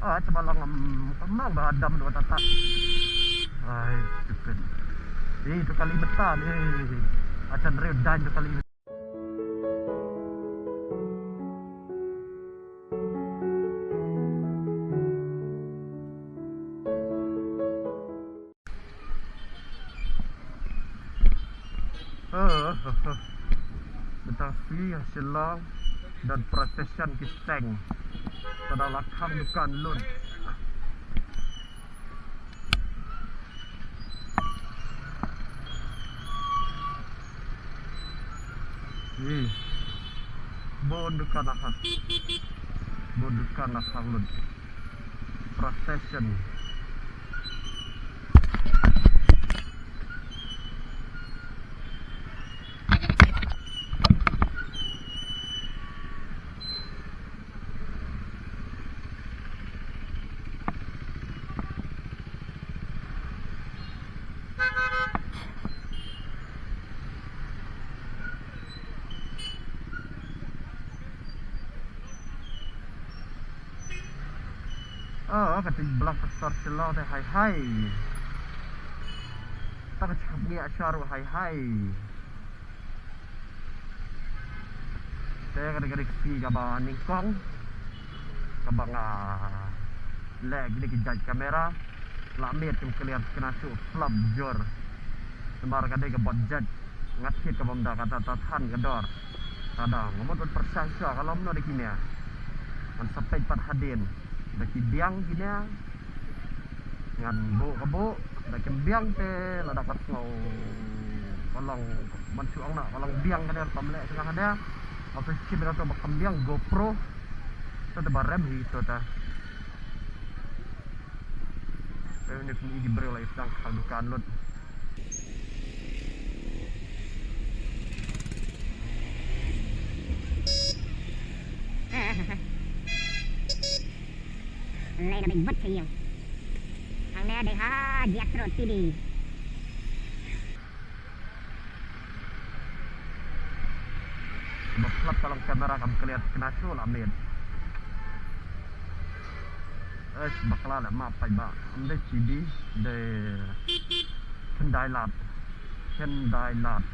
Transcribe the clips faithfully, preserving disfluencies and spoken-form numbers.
Ah, coba long, em, kemang ba dam dua tata. Ai, stupid. Eh, tu kali betan, eh. Acan riu dan tu kali. Bynta phi ha Shillong don procession ki seng. Ka da la khang dukan lut. Ih, bun dukan la khang. Bun dukan la khang lut. Procession. Oh, ka jingblock ka sor Shillong te hai hai. Ta ka jingkhapngiah sha ruh hai hai. Te ka dei ka dei ka sngi kaba nyngkong kaba nga leh kine ki jait kamera. La miet kim clear kena shuh, flop jur. Namar ka dei ka bot jait. Nga thied ka bym da kata, ta than ka dor. Ka dang nga mut ban pyrshang shuwa ka long kumno da kine. Ngan sa peit pat hadien. Da ki biang kine. Ngan buh ka buh. Da kim biang te lada ka sngew ka long ban shu ong na ka long biang kane, ruh kam leh sngewbha kane. Nga sa shim ïa kato ba kam biang GoPro. Te ba rem hi to ta. Te une pyn-i ki briew la ïa sdang khang dukan lut. Lei na beit beit sha ïew. Hangne dei ha Jet Road T D. Ba flap ka long kamera kam clear kena shuh la miet. Eish, bakla leh map paidbah. Ym dei T D, dei Khyndai Lad. Khyndai Lad.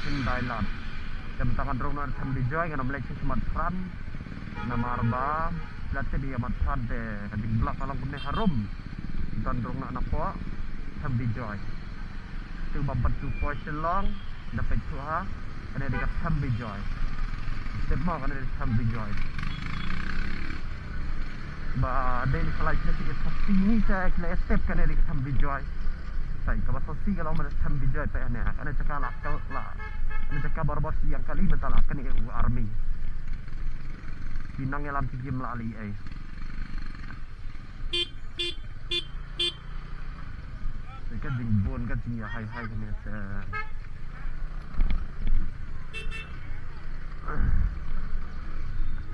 Khyndai Lad. Te mynta ngan rung noh na Them Bijoy, ngan ym leit sha Shillong Market. Namar ba lada dei Market te ka jingblock ka long kumne harum. Don rung noh na pdeng Them Bijoy. Te ba pat tu poi Shillong, da peit tu ha, kane dei ka Them Bijoy. Tip mo kane dei Them Bijoy. Ba dei ni ka lai kine ki sa sini sa kine step kane dei ka Them Bijoy. Sai kaba sa si ka long ba Them Bijoy peit hane. Kane jaka la ka la. Kane jaka barabor shi ïang kali mynta la kane u army. Ki nongïalam ki kim la lei ei. Ka jingbun ka jingïahai hai kane te.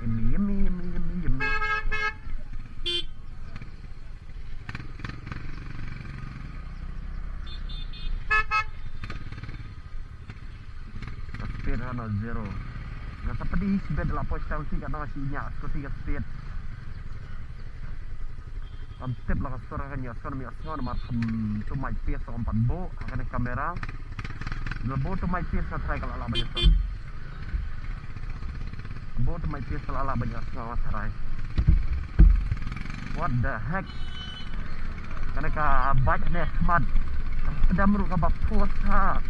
Yummy, yummy, yummy, yummy, yummy. Ka speed hano zero. Nga sa peit speed la poi stel si ka no si nya ko si ka speed. Kam tip la ka sur ka nya sur mi asngo namar kam tu mai pia sa empat bo ha kane kamera. Lebo tu mai pia sa try ka la la ba nya sur. Bo tu mai pia sa la la ba nya sur try. What the heck? Kane ka bike ne khmat. Ka dam ruh kaba pos ha.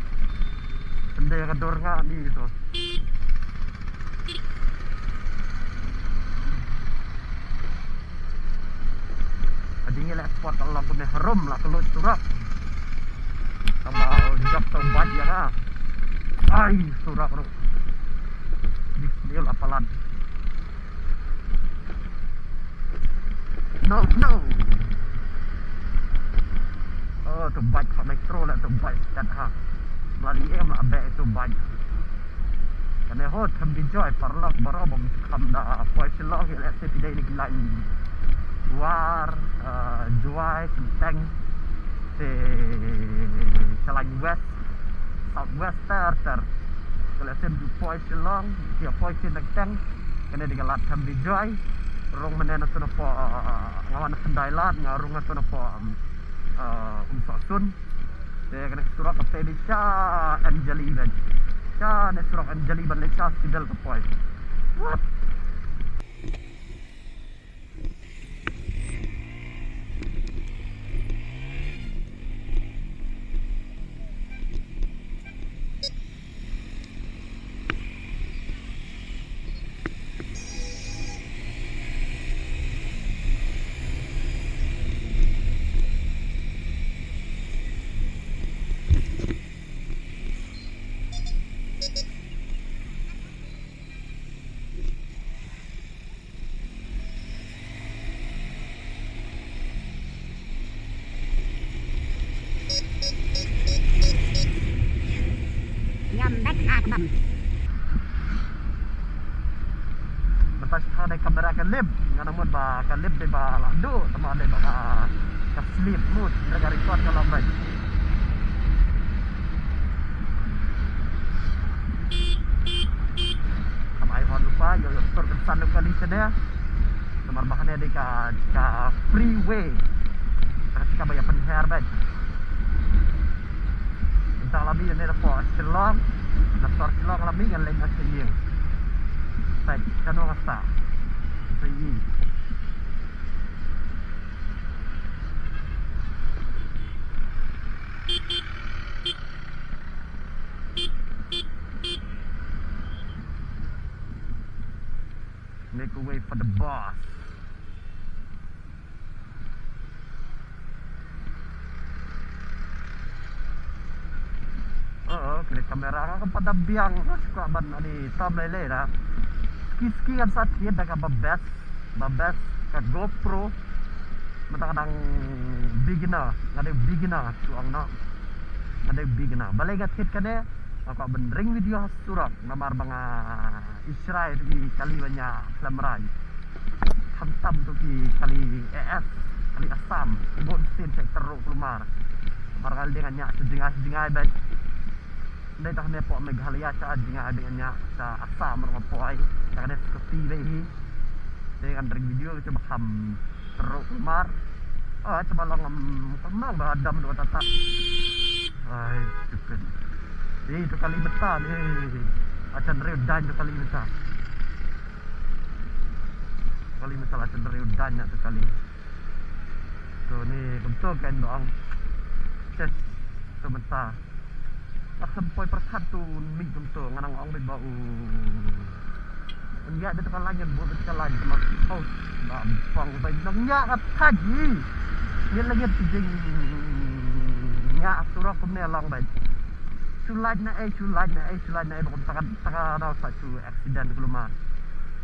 Kane ka dur nga ni to. Ka jingïaleh sport ka long kumne harum la ka lut surak. Kaba jap tang bike ïa ka. Ai surak ruh. Di sini la palat. No, no. Oh, tu bike ha metro la tu bike kat ha. Lari em la bek tu bike. Kane ho Them Bijoy paralok baroh bym kham da poi Shillong ïa leh te phi dei ni ki line War, eh, Jowai, Sinteng, te Shillong West, South West ter ter. Ka leh sem ju poi Shillong, ïa poi Sinteng, kane dei ka lad Them Bijoy. Rung mynne na tu na pdeng, ah, nga wan na Khyndai Lad, nga rung na tu na pdeng, um, ah, Umsohsun. Te kane ka surok ka poi sha Anjali bad. Sha ne surok Anjali bad ne sha Sidel ka poi. What? Ngam bet ha kbam. Mynta sha dei kamera ka lip, nga nang mut ba ka lip dei ba la duh, tangba dei ba ka, ka slip mut, dei ka record ka long beit. Kam ai hon lypa, ïoh ïoh tur kynsan lypa kali shane. Namar ba kane dei ka, ka freeway. Ka, ka ba ïa pynher beit. Mynta la mih ne da pdeng Shillong. Na sor Shillong la mih ngan leit na sha ïing. Peit kano nga sah. Sa ïing. Make way for the boss. Oh, kane kamera nga kam pat da biang, nga shu kwah ban ani tam lei lei da. Ski ski kan sa thied da kaba best, ba best ka GoPro. Mynta nga dang beginner, nga dei beginner shu ong noh. Nga dei beginner. Balei nga thied kane, nga kwah ban ring video ha surok namar ba nga i shrai ïa ki kali ba ñiah khlem rain. Khamtam tu ki kali A S, kali Assam, bun sien sa tyrru kulmar. Namar nga dei nga ñiah sha jngai sha jngai beit. Dei tang ne pdeng Meghalaya sha jngai beit nga ñiah, sha Assam ruh nga poi. Tang ne scooty beit hi. Te ngan ring video sha ba kham tyrru kulmar. Ah, sha ba long, um, kumno ba dam dua tata. Ai, stupid. Eh, tu kali mynta ni. Achan riu dan tu kali mynta. Kali mynta la achan riu dan na tu kali. Tu ni kumto kan dong. Ses tu mynta. Ak sam poi pyrkhat tu mih kumto, nga nang ong beit ba u. Ïa beit ka lain, bud beit ka lain, ma pau ba pang beit nang ïa ka thagi. Ïa lagi tu jing ïa surok kumne long beit. Shu lait na ei, shu lait na ei, shu lait na ei, ba kum taka taka daw sa shu accident kulmar.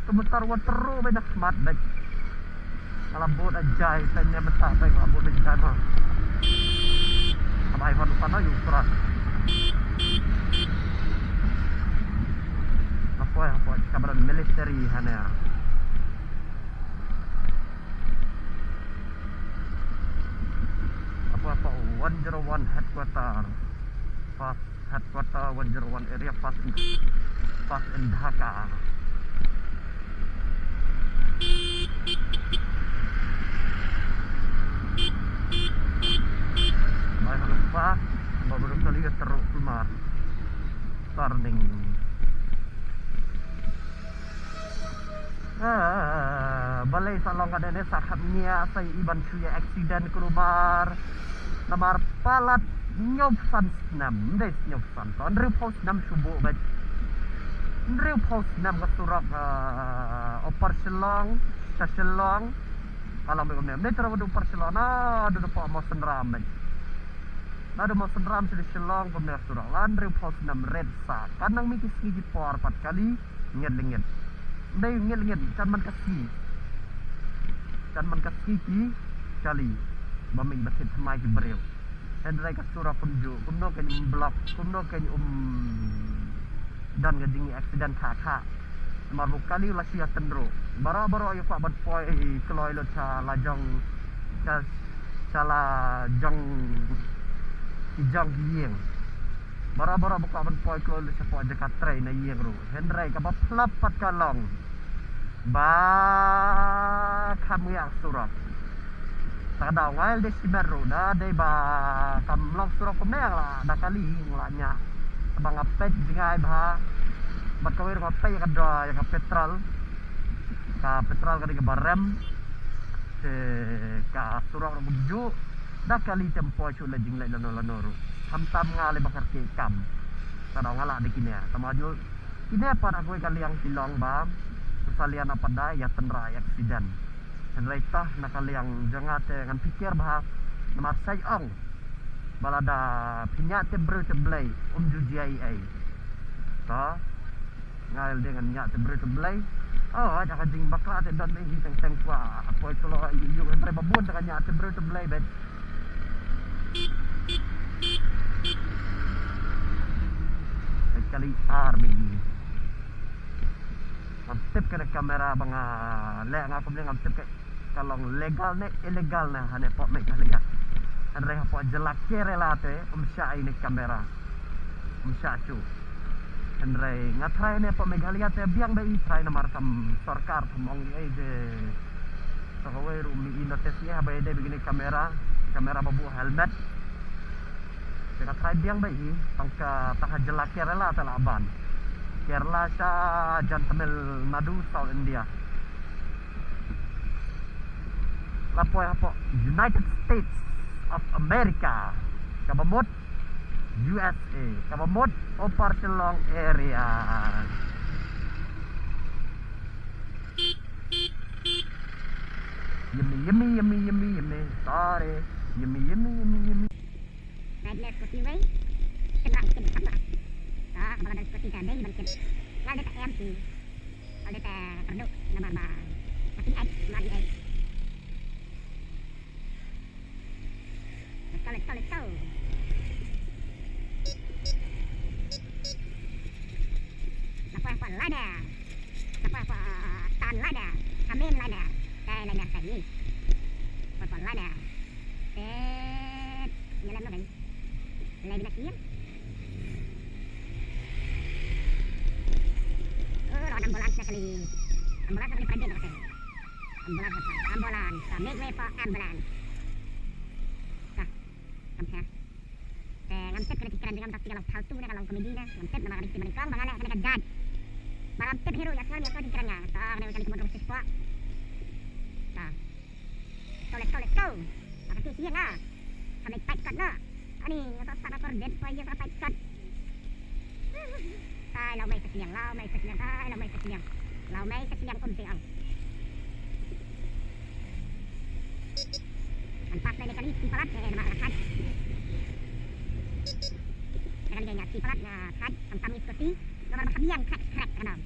Tu mynta ruh tyrru beit na khmat beit. Ka la bud ajai, tang ne mynta tang ka la bud ajai ma. Ka bai hon ka na yu kra. Hapoi, hapoi, ka badan military hane. Hapoi, hapoi, one zero one headquarter. Fast headquarter one zero one area, fast in, fast in Dhaka. Bai hanu fast, ba baru kali ka teruk keluar. Turning. Ah, balei sa long ka dei ne sa kham nia sa i ban shu ïa accident kulmar. Namar palat hynñiew phew san snem, ym dei hynñiew phew san, to hynriew phew snem shu buh bad. Hynriew phew snem ka surok, ah, Upper Shillong, sha Shillong. Ka long bad kumne, ym dei tara bad Upper Shillong, naduh da pdeng Mawsynram bad. Naduh Mawsynram sha Shillong kumne ka surok. La hynriew phew snem rit sa. Kan nang mih ki sngi ki por pat kali. Ngit lengit. Ym dei ngit lengit, jan man ka sngi. Jan man ka sngi ki kali. Ba mih ba thied thymmai ki briew. Hynrei ka surok kumjuh, kumno kein ym block, kumno kein ym don ka jing accident kha kha. Namar ba u kali u la shu ïa tynruh. Baroh baroh ïa kwah ban poi kloi lut sha la jong, sha, sha la jong, ki jong ki ïing. Baroh baroh ba kwah ban poi kloi lut sha pdeng jaka trei na ïing ruh. Hynrei kaba phlap pat ka long ba Kam ïa surok. Ta ka daw nga ïa lade shimet ruh da dei ba kam long surok kumne, la da kali nga la ñiah. Ba nga peit jngai bha. Bad kawei ruh nga peit ïa ka da ïa ka petrol. Ka petrol ka dei kaba rem. Te ka surok ruh kumjuh. Da kali te ym poi shuh la jingleh lano lano ruh. Khamtam nga leh ba kyrkieh kam. Ta ka daw nga lah da kine. Tangba ju kine pat ha kawei ka liang ki long ba sa lian na pat da ïa tynrai accident. Hynrei tah na ka liang jong nga te ngan pyrkhat bha namar sa ong ba lada pynïaid te briew te Blei um ju jia ei ei. Ta nga ïa lade ngan ñiah te briew te Blei. Oh, da ka jingbakla te don mei hi teng teng kwah poi klo ïu ïu, hynrei ba bun da ka ñiah te briew te Blei bad kali ar mei hi. Ngam tip kane kamera ba nga leh nga kumne ngam tip ka long legal ne illegal ne hane pok Meghalaya. Hynrei hapoh jylla Kerala te um shah ïa ine kamera. Um shah shuh. Hynrei nga trai ne pok Meghalaya te biang ba i trai namar kam sorkar kam ong ei de. Sa kawei ruh mi i notice ïa ba ïadei bad ine kamera. Kamera ba buh helmet. Te ka trai biang ba i tang ka tang ha jylla Kerala te la ban. Kerala sha jan Tamil Nadu, South India. La poi hapoh United States of America. Kaba mut U S A. Kaba mut Upper Shillong area. Yummy, yummy, yummy, yummy, yummy. Sorry. Yummy, yummy, yummy, yummy. Red left scooty wei. Kena kena kena. Ah, kaba ada scooty tadi ban kena. Ngal deta M P. Ngal deta perdu nama ba. Tapi ai, mari ai. Let's go, let's go, let's go. Napa apa ladder? Napa apa tan ladder? Amin ladder. Dai ladder tadi. Apa ladder? Set. Nyelam lo kan? Lai bina sim. Oh, lawan ambulans na kali. Ambulans na kali private na kali. Ambulans na kali. Ambulans. Make way for ambulance. Ka. Kam sa. Te ngam tip kane ki kren jong nga, mynta ka long phaltu ne ka long komedi ne, ngam tip namar ka dei ka ktien ba nyngkong ba nga leh kane ka jait. Ba ngam tip hi ruh, ïa sngew ïa sngew ki kren nga. Ta kane ka dei ka mut rong sispa. Ta. Let's go, let's go, let's go. Ba ka ti sien na. Ka dei pait kot na. Ani nga sa sa ka kor det pa ïa ka pait kot. Ai, lau mai sa sliang, lau mai sa sliang, ai, lau mai sa sliang. Lau mai sa sliang um te ang. An pas lai ne kali ski palat, eh, namar la khat. Ne kali ïa ski palat nga khat, sam sam ïa scooty. Namar ba kham ïeng krek krek ka nam.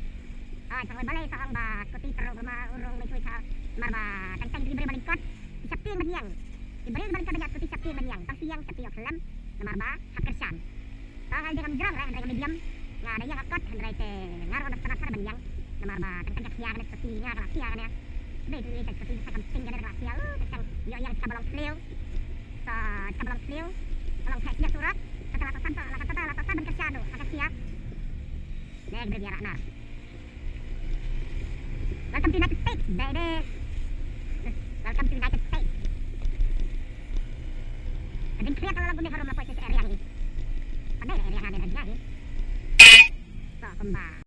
Ai, sa ong balei sa ong ba scooty tyrwa ba ma urung mei shui sa. Namar ba teng teng ki briew ba lyngkot. Ki shaptieng ba ïeng. Ki briew ba lyngkot ba ïa scooty shaptieng ba ïeng. Tang shu ïeng shaptieng ïoh khlem. Namar ba hap kyrshan. Tang ai dei ngam jrong re, hynrei ngam medium. Nga da ïeng akot, hynrei te nga ruh ngam da sngewtynnat ban ïeng. Namar ba teng teng ka khia kane scooty, nga ka la khia kane. Dei tu ïa ka scooty sa kam sting kane ka la khia. Uh, teng teng ïoh ïeng sa ka ba long sliew. Sa ka ba long sliew. Ka long theh sliang surok. Sa ka la sa san sa, la ka sa la sa san ban kyrshan tu, sa ka khia. Dei ka briew ïa rat nar. Welcome to United States, baby. Welcome to United States. Ka ding khriat ka la long kumne harum la poi sha area hi. Pat dei area nga dei area hi. So kumba